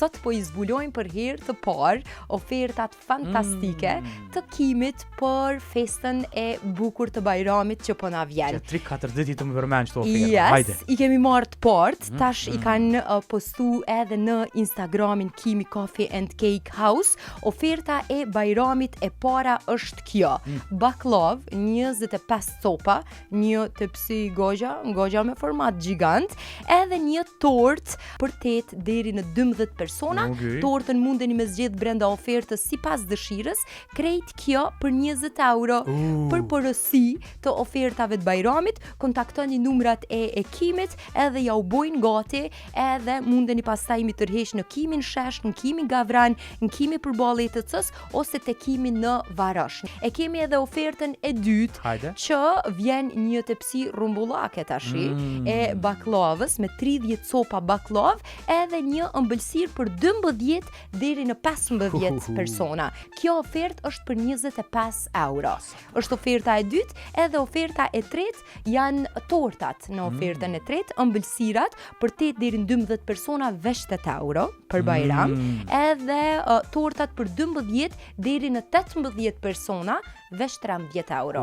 Sot po i zbulojmë për herë të parë ofertat fantastike të Kimit për festën e bukur të Bajramit që po na vjen. Që 3-4 ditë të më përmend këto oferta. Yes, Hajde. i kemi marrë të part, tash i kanë postu edhe në Instagramin Kimi Coffee and Cake House. Oferta e Bajramit e para është kjo. Baklov, 25 copa, një tepsi goxha, goxha me format gjigant, edhe një tort për 8 deri në 12 persona. Okej. Tortën mundeni me zgjedh brenda ofertës sipas dëshirës, krejt kjo për 20 euro. Për porosi të ofertave të Bajramit, kontaktoni numrat e Kimit edhe ja u bojnë gati, edhe mundeni pastaj mi tërheq në Kimin Shesh, në Kimi Gavran, në Kimi përballë ETC-s ose te Kimi në Varosh. E kemi edhe ofertën e dytë Hajde. që vjen një tepsi rrumbullake tashi e bakllavës me 30 copa bakllavë edhe një ëmbëlsirë për 12 deri në 15 persona. Kjo ofertë është për 25 euro. Është oferta e dytë, edhe oferta e tretë janë tortat në ofertën e tretë, ëmbëlsirat për 8 deri në 12 persona veç 8 euro për Bajram, edhe tortat për 12 deri në 18 persona veç 13 euro.